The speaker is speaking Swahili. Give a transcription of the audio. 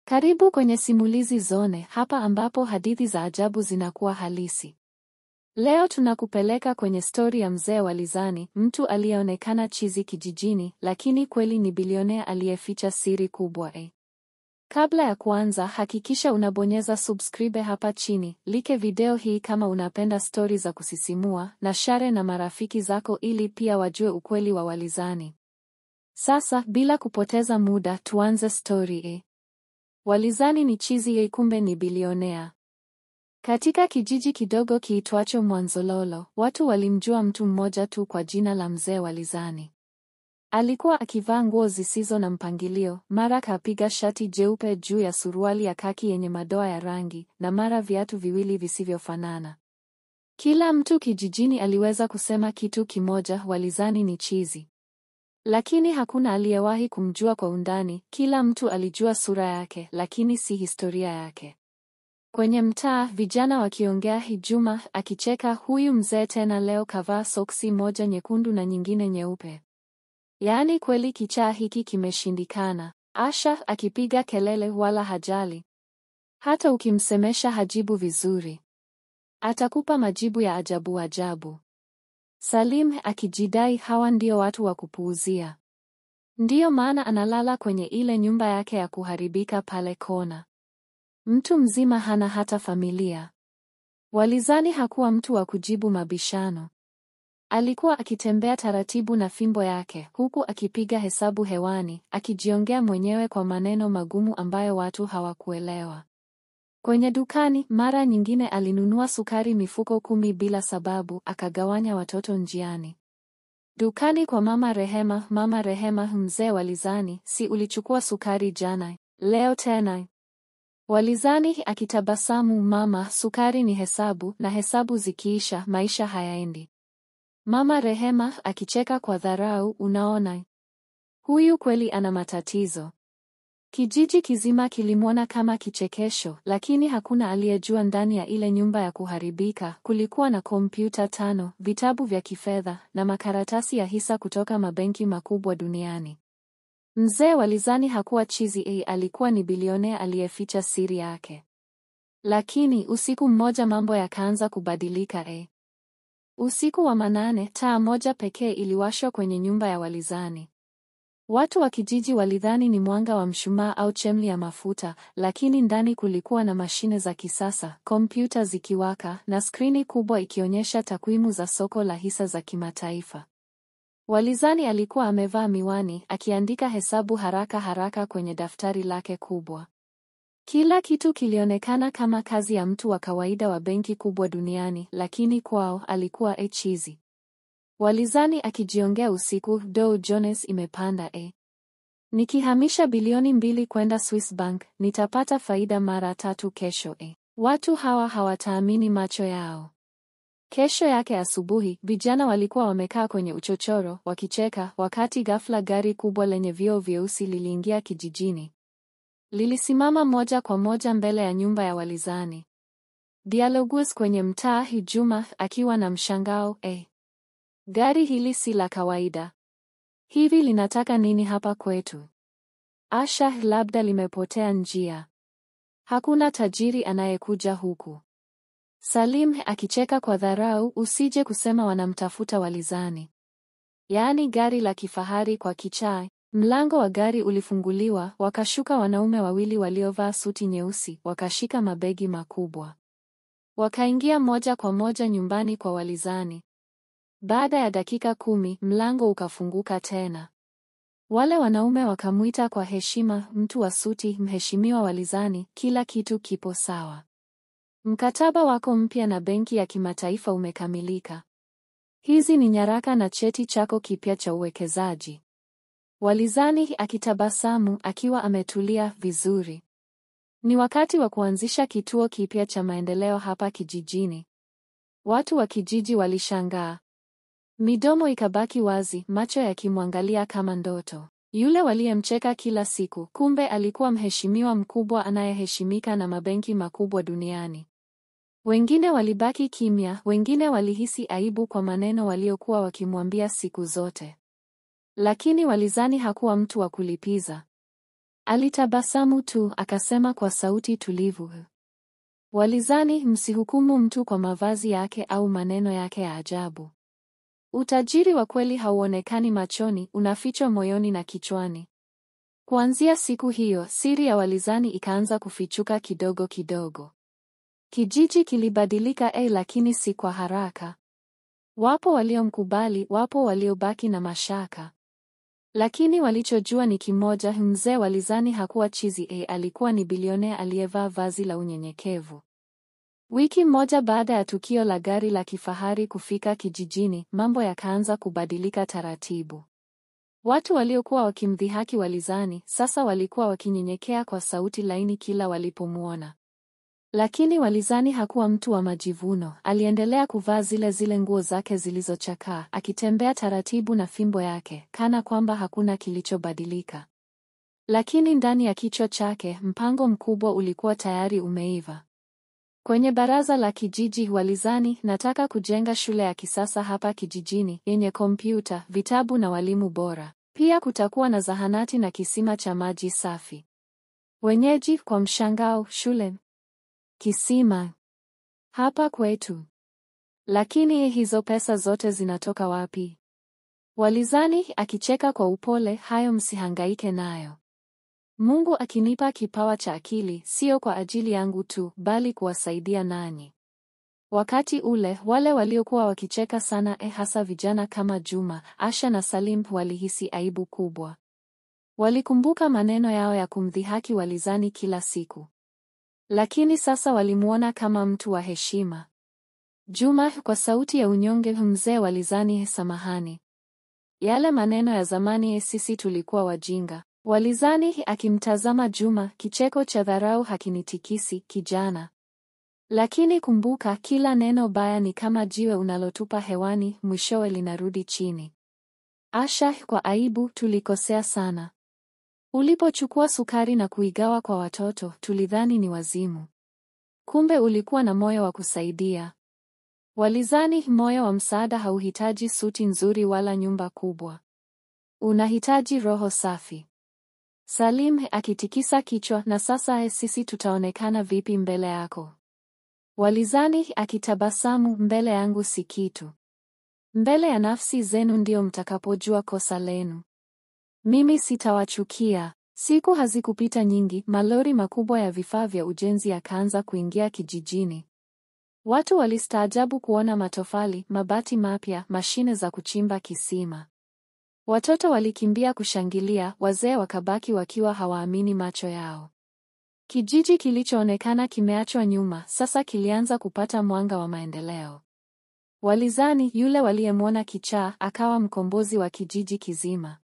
Karibu kwenye Simulizi Zone, hapa ambapo hadithi za ajabu zinakuwa halisi. Leo tunakupeleka kwenye stori ya mzee Walizani, mtu aliyeonekana chizi kijijini, lakini kweli ni bilionea aliyeficha siri kubwa. Kabla ya kuanza, hakikisha unabonyeza subscribe hapa chini, like video hii kama unapenda stori za kusisimua, na share na marafiki zako ili pia wajue ukweli wa Walizani. Sasa, bila kupoteza muda, tuanze stori. Walizani ni chizi yei, kumbe ni bilionea. Katika kijiji kidogo kiitwacho Mwanzololo, watu walimjua mtu mmoja tu kwa jina la Mzee Walizani. Alikuwa akivaa nguo zisizo na mpangilio, mara kapiga shati jeupe juu ya suruali ya kaki yenye madoa ya rangi, na mara viatu viwili visivyofanana. Kila mtu kijijini aliweza kusema kitu kimoja, Walizani ni chizi. Lakini hakuna aliyewahi kumjua kwa undani. Kila mtu alijua sura yake, lakini si historia yake. Kwenye mtaa, vijana wakiongea, Juma akicheka, huyu mzee tena leo kavaa soksi moja nyekundu na nyingine nyeupe. Yaani kweli kichaa hiki kimeshindikana. Asha akipiga kelele, wala hajali. Hata ukimsemesha hajibu vizuri. Atakupa majibu ya ajabu ajabu. Salim akijidai, hawa ndio watu wa kupuuzia. Ndiyo maana analala kwenye ile nyumba yake ya kuharibika pale kona. Mtu mzima hana hata familia. Walizani hakuwa mtu wa kujibu mabishano. Alikuwa akitembea taratibu na fimbo yake, huku akipiga hesabu hewani, akijiongea mwenyewe kwa maneno magumu ambayo watu hawakuelewa. Kwenye dukani, mara nyingine alinunua sukari mifuko 10 bila sababu, akagawanya watoto njiani. Dukani kwa Mama Rehema, Mama Rehema, mzee Walizani, si ulichukua sukari jana, leo tena? Walizani akitabasamu, mama, sukari ni hesabu, na hesabu zikiisha, maisha hayaendi. Mama Rehema akicheka kwa dharau, unaona? Huyu kweli ana matatizo. Kijiji kizima kilimwona kama kichekesho, lakini hakuna aliyejua ndani ya ile nyumba ya kuharibika kulikuwa na kompyuta 5, vitabu vya kifedha na makaratasi ya hisa kutoka mabenki makubwa duniani. Mzee Walizani hakuwa chizi, alikuwa ni bilionea aliyeficha siri yake. Lakini usiku mmoja mambo yakaanza kubadilika. Usiku wa manane, taa moja pekee iliwashwa kwenye nyumba ya Walizani. Watu wa kijiji walidhani ni mwanga wa mshumaa au chemli ya mafuta, lakini ndani kulikuwa na mashine za kisasa, kompyuta zikiwaka na skrini kubwa ikionyesha takwimu za soko la hisa za kimataifa. Walizani alikuwa amevaa miwani, akiandika hesabu haraka haraka kwenye daftari lake kubwa. Kila kitu kilionekana kama kazi ya mtu wa kawaida wa benki kubwa duniani, lakini kwao alikuwa chizi. Walizani akijiongea usiku, Dow Jones imepanda. Nikihamisha bilioni 2 kwenda Swiss Bank, nitapata faida mara 3 kesho. Watu hawa hawataamini macho yao. Kesho yake asubuhi, vijana walikuwa wamekaa kwenye uchochoro, wakicheka, wakati ghafla gari kubwa lenye vioo vyeusi liliingia kijijini. Lilisimama moja kwa moja mbele ya nyumba ya Walizani. Dialogues kwenye mtaa, Juma akiwa na mshangao, Gari hili si la kawaida. Hivi linataka nini hapa kwetu? Asha, labda limepotea njia. Hakuna tajiri anayekuja huku. Salim akicheka kwa dharau, usije kusema wanamtafuta Walizani. Yaani gari la kifahari kwa kichaa. Mlango wa gari ulifunguliwa, wakashuka wanaume wawili waliovaa suti nyeusi, wakashika mabegi makubwa. Wakaingia moja kwa moja nyumbani kwa Walizani. Baada ya dakika 10, mlango ukafunguka tena. Wale wanaume wakamuita kwa heshima, mtu wa suti, Mheshimiwa Walizani, kila kitu kipo sawa. Mkataba wako mpya na benki ya kimataifa umekamilika. Hizi ni nyaraka na cheti chako kipya cha uwekezaji. Walizani akitabasamu, akiwa ametulia vizuri. Ni wakati wa kuanzisha kituo kipya cha maendeleo hapa kijijini. Watu wa kijiji walishangaa. Midomo ikabaki wazi, macho yakimwangalia kama ndoto. Yule waliyemcheka kila siku, kumbe alikuwa mheshimiwa mkubwa anayeheshimika na mabenki makubwa duniani. Wengine walibaki kimya, wengine walihisi aibu kwa maneno waliokuwa wakimwambia siku zote. Lakini Walizani hakuwa mtu wa kulipiza. Alitabasamu tu, akasema kwa sauti tulivu, Walizani, msihukumu mtu kwa mavazi yake au maneno yake ya ajabu. Utajiri wa kweli hauonekani machoni, unafichwa moyoni na kichwani. Kuanzia siku hiyo, siri ya Walizani ikaanza kufichuka kidogo kidogo. Kijiji kilibadilika, lakini si kwa haraka. Wapo waliomkubali, wapo waliobaki na mashaka. Lakini walichojua ni kimoja: mzee Walizani hakuwa chizi, alikuwa ni bilionea aliyevaa vazi la unyenyekevu. Wiki moja baada ya tukio la gari la kifahari kufika kijijini, mambo yakaanza kubadilika taratibu. Watu waliokuwa wakimdhihaki Walizani sasa walikuwa wakinyenyekea kwa sauti laini kila walipomwona. Lakini Walizani hakuwa mtu wa majivuno. Aliendelea kuvaa zile zile nguo zake zilizochakaa, akitembea taratibu na fimbo yake, kana kwamba hakuna kilichobadilika. Lakini ndani ya kichwa chake, mpango mkubwa ulikuwa tayari umeiva. Kwenye baraza la kijiji, Walizani, nataka kujenga shule ya kisasa hapa kijijini, yenye kompyuta, vitabu na walimu bora. Pia kutakuwa na zahanati na kisima cha maji safi. Wenyeji kwa mshangao, shule? Kisima? Hapa kwetu? Lakini hizo pesa zote zinatoka wapi? Walizani akicheka kwa upole, hayo msihangaike nayo. Mungu akinipa kipawa cha akili, sio kwa ajili yangu tu, bali kuwasaidia nanyi. Wakati ule, wale waliokuwa wakicheka sana, hasa vijana kama Juma, Asha na Salim, walihisi aibu kubwa. Walikumbuka maneno yao ya kumdhihaki Walizani kila siku. Lakini sasa walimuona kama mtu wa heshima. Juma kwa sauti ya unyonge, mzee Walizani, samahani. Yale maneno ya zamani, sisi tulikuwa wajinga. Walizani akimtazama Juma, kicheko cha dharau hakinitikisi, kijana. Lakini kumbuka, kila neno baya ni kama jiwe unalotupa hewani, mwishowe linarudi chini. Asha kwa aibu, tulikosea sana. Ulipochukua sukari na kuigawa kwa watoto, tulidhani ni wazimu. Kumbe ulikuwa na moyo wa kusaidia. Walizani, moyo wa msaada hauhitaji suti nzuri wala nyumba kubwa. Unahitaji roho safi. Salim akitikisa kichwa, na sasa sisi tutaonekana vipi mbele yako? Walizani akitabasamu, mbele yangu si kitu. Mbele ya nafsi zenu ndio mtakapojua kosa lenu. Mimi sitawachukia. Siku hazikupita nyingi, malori makubwa ya vifaa vya ujenzi yakaanza kuingia kijijini. Watu walistaajabu kuona matofali, mabati mapya, mashine za kuchimba kisima. Watoto walikimbia kushangilia, wazee wakabaki wakiwa hawaamini macho yao. Kijiji kilichoonekana kimeachwa nyuma, sasa kilianza kupata mwanga wa maendeleo. Walizani, yule waliyemwona kichaa, akawa mkombozi wa kijiji kizima.